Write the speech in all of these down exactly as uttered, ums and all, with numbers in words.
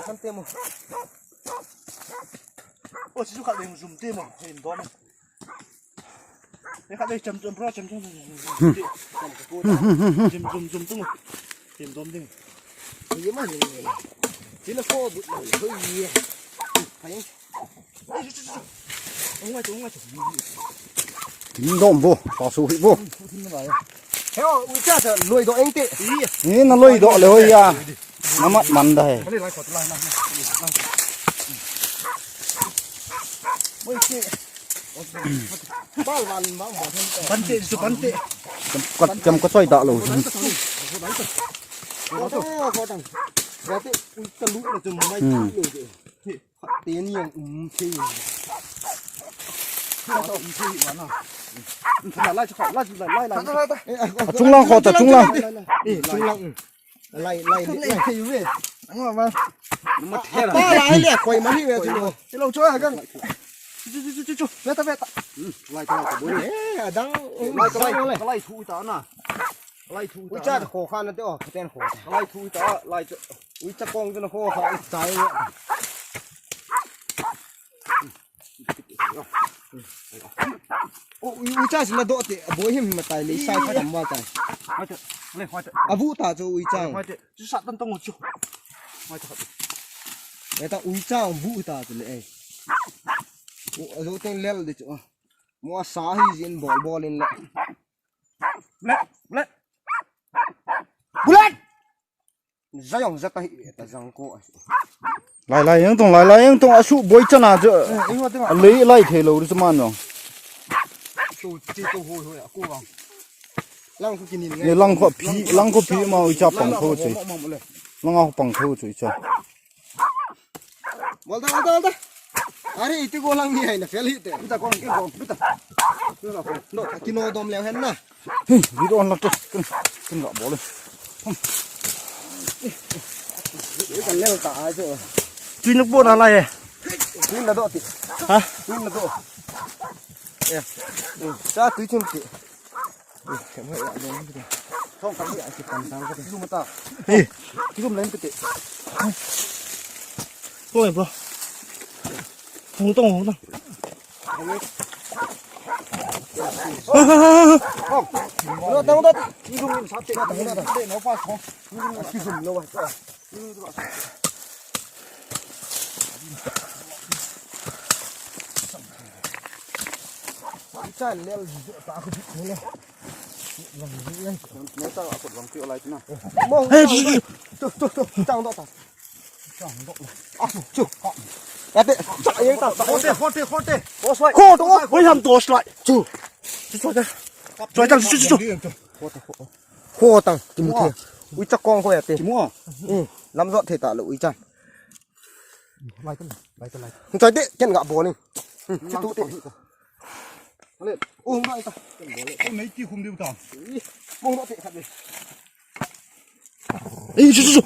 Kan te mo. O, si su khat ding zum te mo. Hin dom. Ni khat ding cham cham pro cham cham. Cham cham cham tung. Hin dom ding. Ye ma ye. Ti la ko bu. Hoi ye. Hai. Tin dom bo, pa su hi bo. Heo, uicha sa loi do eng te. Ni na loi do le hoi ya. Na mat man da he. Bal wan bang bang. Pante, su pante. Jam ka, jam ka choi da lo. Ko tang, ko tang. Ya te, uicha lu le jum mai. Hmm. Te ni yang um thei. Lai, lai, lai, lai. Achung lang kho ta, chung lang. Eh, chung lang. Lai, lai, lai. Thei ve. Ang ma. Ma thei la. Pa lai le koi ma ni ve chu. Ti lo chu a gang. Chu, chu, chu, chu, chu. Ve ta, ve ta. Hmm, lai ta, lai ta, boi. Eh, adang. Lai ta, lai, lai thu ta na. Lai thu ta. Uicha kho kha na te o, ten kho. Lai thu ta, lai chu. Uicha kong chu na kho kha, i chai. O, ui, uicha si la do te, boi him ma tai, le sai kha dam ma tai. Hoi te, le hoi te. Abu ta chu uicha. Hoi te, chu sat tan tong chu. Hoi te, hoi te. Eta uicha bu ta chu le, eh. O, ajo teng lel de chu. Mo sa hi jin bol bol in le. Bullet! Bullet! Zayong zata hi ta zang ko. Lai lai yang tong, lai lai yang tong, asu boi chana chu. Eh, eh, wa te wa. Alei lai thei lo ri chu man jong. To chi to hoi hoi a ko wa. Lang khu kinin ngai. Ni lang khu phi, lang khu phi ma uicha pang tho chu. Lang khu pang tho chu uicha. Bol ta, bol ta, bol ta. Are, iti ko lang ni hai na, fel hi te. Bita ko, bita ko, bita. Bita ko. No, kino dom leng hen na. Hi, bit on la te. Kin, kin ga bol. Kan lel ta ai chu. Tui nuk bo na lai e. Tui na do ti. Ha? Tui na do. Ya. Sa tui chim ti. Thong ka ya ki pan tang ka. Lu mata. Eh. Ki gum len pete. Ko e bro. Hong tong hong tong. Lo tang da. Ki gum in sa te. Tang da. Te no pa ko. Ki gum lo wa. Chan lel ta ko bit ne. Mo. Hey, chu, chu, chu. Tu, tu, tu. Chang do ta. Chang do. Ah, chu. Ya te, cha ye ta. Khote, khote, khote. Ko soi. Ko to, ko ham to slide. Chu. Chu, chu, chu. Chu, chu, chu, chu. Kho tang, kimu the. Uicha kong kho ya te. Kimu. Hmm. Lam jot the ta lo uicha. Lai ta, lai ta, lai ta. Choi te, ken ga bol ni. Hmm, chi tu te. Ale, u lai ta. Ko nei ti khum diu ta. Mo ba te khat de. Ei, chu, chu, chu.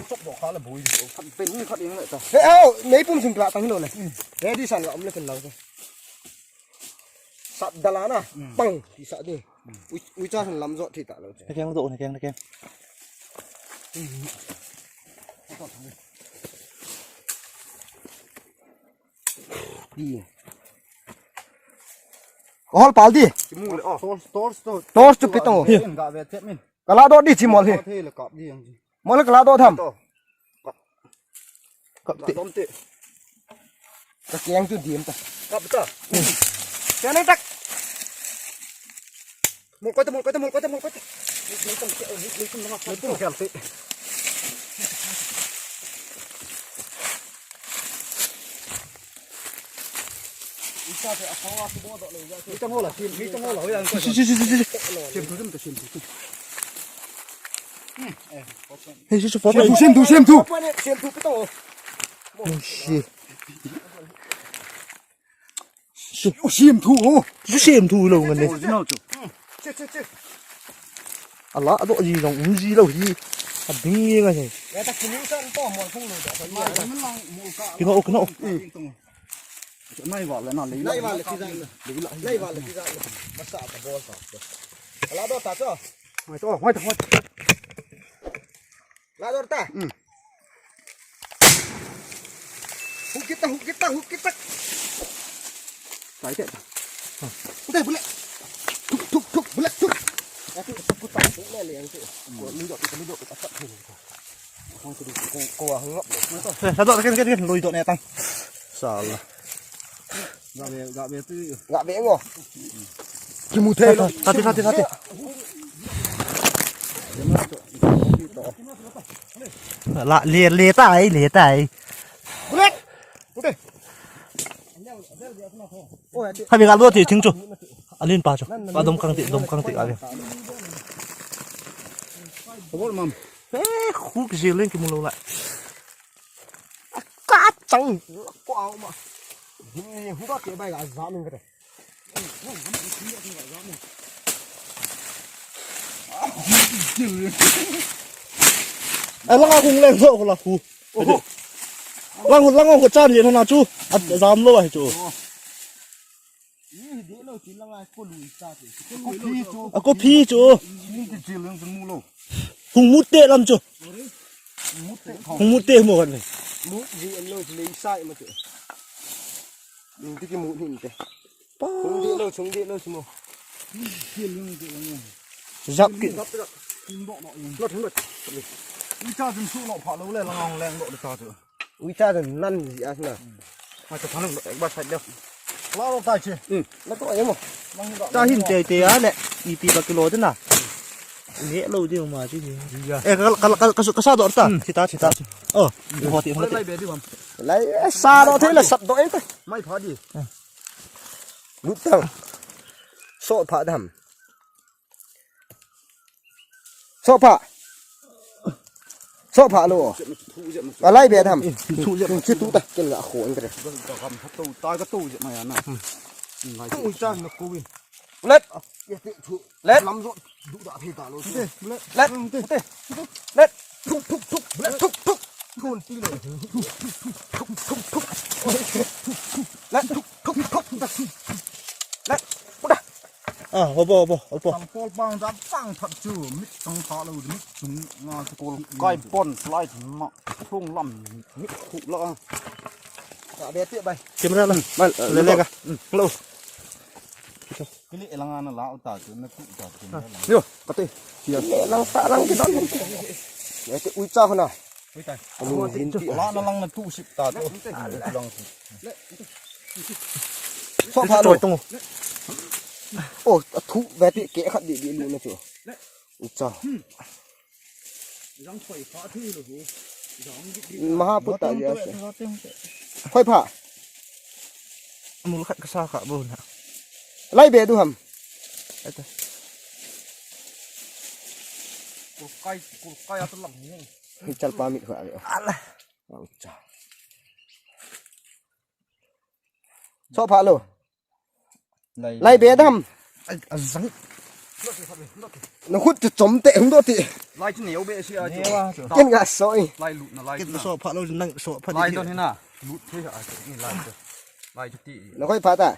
Chop do kha la boi. Khat pen ni khat ing le ta. He, au, nei pum sum pla tang lo le. Ready san ga um le ken lo. Sat dala na. Hmm. Pang, ti sa de. Ui, uicha san lam jot thi ta lo che. Na keng do, na keng, na keng. Di. Hol pal di. Kimu le, oh. Torch, torch to. Torch to pitong. Ga ve chet min. Kala do di chi mol hi. Thei le kap di yang chi. Mol kala do tham. To. Kap. Kap te. Dom te. Ka keng chu dim ta. Kap ta. Keng nang tak. Mol koi ta, mol koi ta, mol koi ta, mol koi ta. Mol koi ta, mol koi ta. Mol koi ta, mol koi ta. Ita te a kawa su bo do le ya. Ita ngola, sim, ita ngola, hoya. Si, si, si, si, si. Sim tu, sim tu, sim tu. Hey, si, si, for. Sim tu, sim tu, sim tu. Sim tu, sim tu. Oh, shit. Su, sim tu, oh. Su sim tu lo ngan ne. Original chu. Che, che, che. Ala do ji jong um ji lo hi. A ding nge ngai. Ya ta kini sa to mo phung lo da. Kino, kino. Nai va le na le. Nai va le ki jang. Nai va le ki jang. Masa ta bol ta. Ala do ta cho. Mai to, mai to, mai. La do ta. Hmm. Hukit ta, hukit ta, hukit ta. Sai te. Hukit, bullet. Thuk, thuk, thuk, bullet, thuk. Ati, aku tak, aku le le yang tu. Ko lui dok, ko lui dok, ko tak tak. Ko tu, ko, ko hang ngap. Eh, satu, ken, ken, ken, lui dok ne tang. Salah. Gak be, gak be tu. Gak be ngo. Kimu thei lo. Hati, hati, hati. La, le, le tai, le tai. Bullet. Hami ga lo ti thing chu. Alin pa chu. Pa dom kang ti, dom kang ti ga le. Bol mam. Eh, khu ki jil len ki mu lo la. Ka chang ko au ma. Hu ba ke bai ga za min ka te. Ai, langa hung leng so ko la khu. Oho. Lang, lang ko chan ye na chu. A jam lo ai chu. Ih, deh lo, chi langa ko lui ta chu. Ko phi chu. A ko phi chu. Ih, ni ti chi leng chu mu lo. Hung mu te lam chu. Mu te tho. Hung mu te mu kan. Mu ji an lo chi lei sai ma chu. Ning ti ki mu hin te. Pa. Hung deh lo, hung deh lo, chi mu. Chi leng chu leng. Zap ki. Zap ki. Tin bo no yin. Lo thang lo. Ni cha jin su lo pha lo le langa hung leng lo ta chu. Ui cha dan nan ji a na. Ma ta phanang ek bar sat deu. La lo tai che. Hmm. Na to ai mo. Mang da. Ta hin te te a le. Ipi ba kilo te na. Ne lo deu ma chi ni. Ya. Eh, ka, ka, ka, ka, ka sa do ta. Hmm. Chi ta, chi ta. Oh, ho ti, ho ti. Lai be di bam. Lai, eh, sa do the le sat do e ta. Mai pha di. Lut ta. So pha dam. Soh pha. Soh pha lo. Alai be tham. Chi tu ta ken la khon kre. Let. Let. Lam zo du da thei ta lo. Let. Let. Thuk thuk thuk. Let thuk thuk. Thun ti lo. Thuk thuk thuk. Let thuk thuk thuk. Let. Puta. Ah, obo, obo, obo. Tang pol pang jat pang phat chu, mit tang pha lo, mit chung nga chu. Kol kai pon, lai thum ma, thung lam, mit khu la. Ka be te bai. Camera la. Mal, le le ka. Lo. Kili elanga na la uta chu, na tu ta chu. Yo, kati. Sia. Le lang sa lang ki don. Ye te ui cha hona. Ui tai. Ani hin ti. La na lang na tu sip ta tu. Lang. Soh pha lo. Oh, a thu ve ti ke khat di di lu na chu. Ucha. Maha put ta dia se. Khoi pha. Mul khat ka sa kha bo na. Lai be du ham. Ata. Kul kai, kul kai ata lam ni. Hi chal pa mit kha. Ala. Ucha. Soh pha lo. Lai. Lai be dam. Ai, a zang. Na khut chu chom te hung do ti. Lai chu neo be si a chu. Neo a chu. Ken ga soi. Lai lut na lai. Ken chu na. Soh pha lo nang soh pha. Lai don hina. Lut the a chu ni lai chu. Lai chu ti. Na khoi pha ta.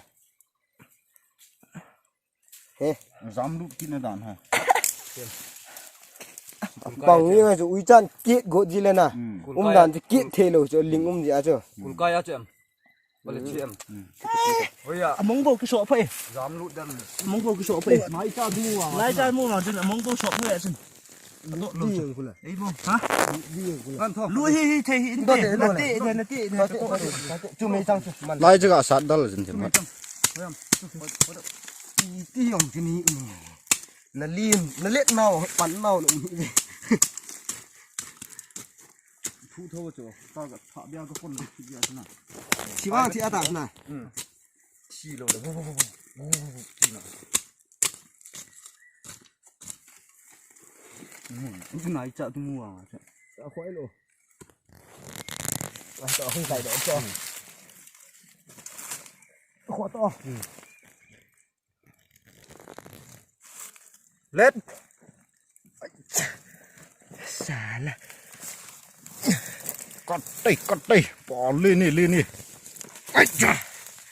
He. Jam lut kit na dan ha. Bang ni chu ui chan kit go ji le na. Hmm. Um dan chu kit the lo chu ling um ji a chu. Kul kai a chu em. Bale chi em. Oya. Among bo ki soh pha e. Jam lut dan. Among bo ki soh pha e. Mai ta du wa. Lai ta mu ma jin among bo soh pha e jin. Lo lo. Ei bo. Ha? Kan tho. Lu hi hi the hi in te. Na te na te na te. Chu mei chang chu. Lai jaga sat dal jin the ma. Ti yong chu ni. Na lim na let nau pan nau. Thu tho chu, ta ga tha bia ka pon le thi bia na. Thi bang thi ata na. Hmm. Thi lo le. Thi na. Hmm. Nai cha tu mu a cha. Cha khoi lo. Ai to hung kai do to. Hmm. Kho to. Hmm. Let. Sala. Cut đi, cut đi. Bỏ lên đi, lên đi. Ai cha.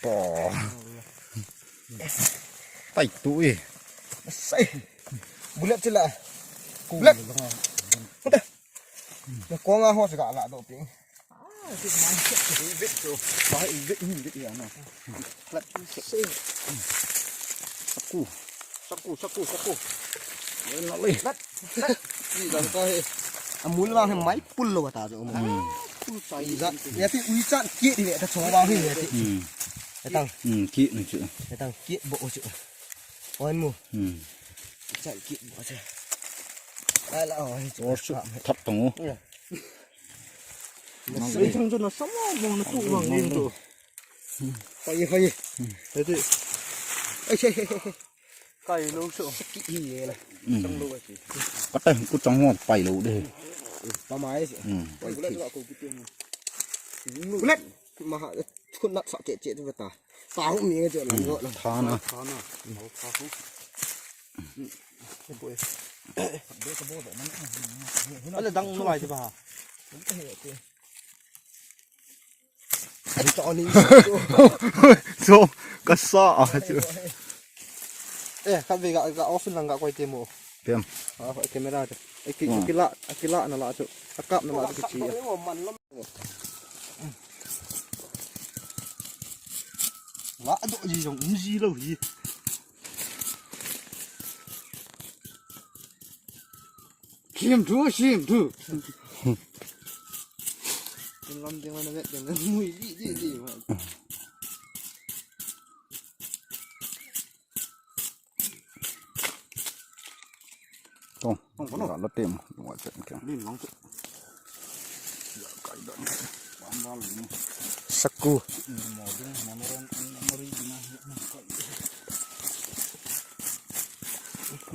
Bỏ. Tay tui. Sai. Bullet sila. Bullet. Puta. Na ko nga ho sila la do ping. Saku. Saku, saku, saku. Amul vang hi mai pul lou ta jo. Hmm. Pul sai. Iza, ya ti ui chan ki di le ta cho vang hi ya ti. Hmm. Ya tang. Hmm, ki ni chu. Ya tang ki bo chu. Oi mu. Hmm. Ui chan ki bo chu. Ai la oi. Or su thap tong u. Ya. Sei thang chu na sam mong na tu vang ni chu. Khai, khai. Hei ti. Ai, sei, sei, sei, sei. Kai lo so. Ki hi ye la. Sang lo ba ti. Ka tai ku chang ho pai lo de. Pa mai si. Hmm. Pai ti. Kulet. Ma ha. Kun nat sa che che tu ta. Pa hu mi nge che la lo. Tha na. Tha na. Al tha hu. Ale dang nu lai ti ba. Ani to ani. So, ka sa a chu. Eh, ka ve ga, ga off lang ga koi te mo. Tem. Ah, camera te. Ai ki, ki la, ki la na la chu. Ka kap na la chu chi. La do ji jong um ji lo hi. Sim thu, sim thu. Kin lam ding mana vet ding mui di di di. Tong, tong, tong. Lo tem, lo tem. Lim lang tu. Saku.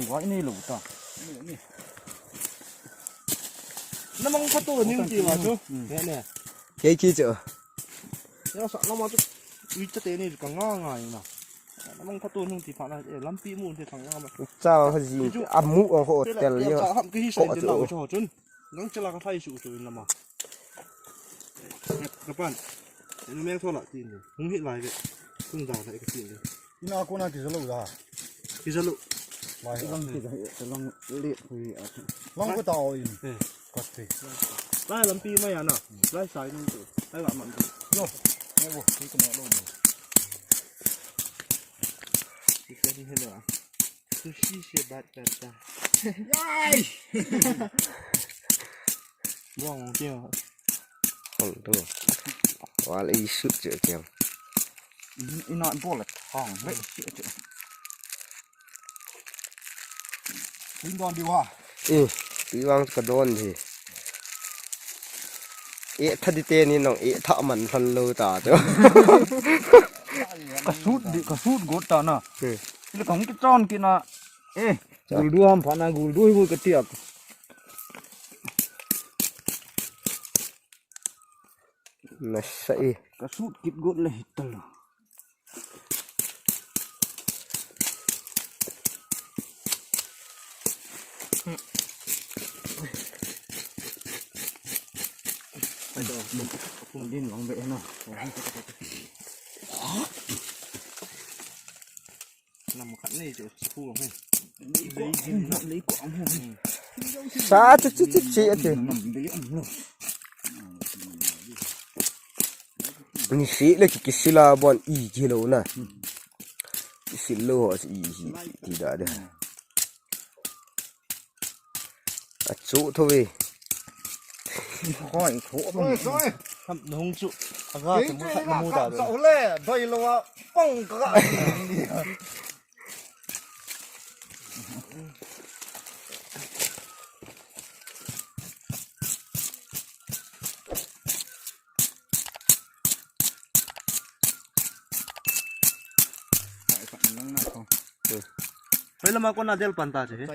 Wai ni lo ta. Namang pha to ning ti ma chu. Ne ne. Kei ki chu. Ya sa nama chu. Ui cha te ni ka nga nga na. Namang pha to ning ti pha na, eh, lampi mu te thang nga ma. Cha ho ji. Amu ho tel yo. Cha ham ki hi sa te na chu chun. Nang chala ka thai su chu in lama. Ka pan. Enu meng thola tin de. Hung hi lai ve. Tung da lai ka tin de. Ina ko na ki zalo da. Ki zalo. Lai lang ki da, lang le hui a. Lang ko ta o in. Eh. Ka te. Lai lampi mai ana. Lai sai nung tu. Lai la man tu. Yo. Ne bo, ki ko na lo. Ki ka ni he la. Sushi se bat bat ta. Yai! Buang dia. Hong tu. Wal i shoot je kiam. Ina bol hong. Win don diu ha. Eh, ti vang ka don di. Eh, tha di te ni nong, eh, tha man than lo ta tu. Ka shoot di, ka shoot got ta na. Hmm. Ile ka hung ki chon ki na. Eh, gul du ham pha na, gul du hi gul ka tiak. Na sa e. Ka shoot kit got le hit ta lo. Ai do, kum din lang be na. Nam khat nei chu, chu khu he. Sa chu chu chu chu ati. Ni si le ki, ki sila bon i ki lo na. Ki sil lo ho i hi ti da de. A chu tho ve. Khoi tho. Oi, oi. Ham nung chu. Aga chu mu khat na mu da. Sa le, doi lo wa. Pong ka. Hoi lama kona del pan ta che.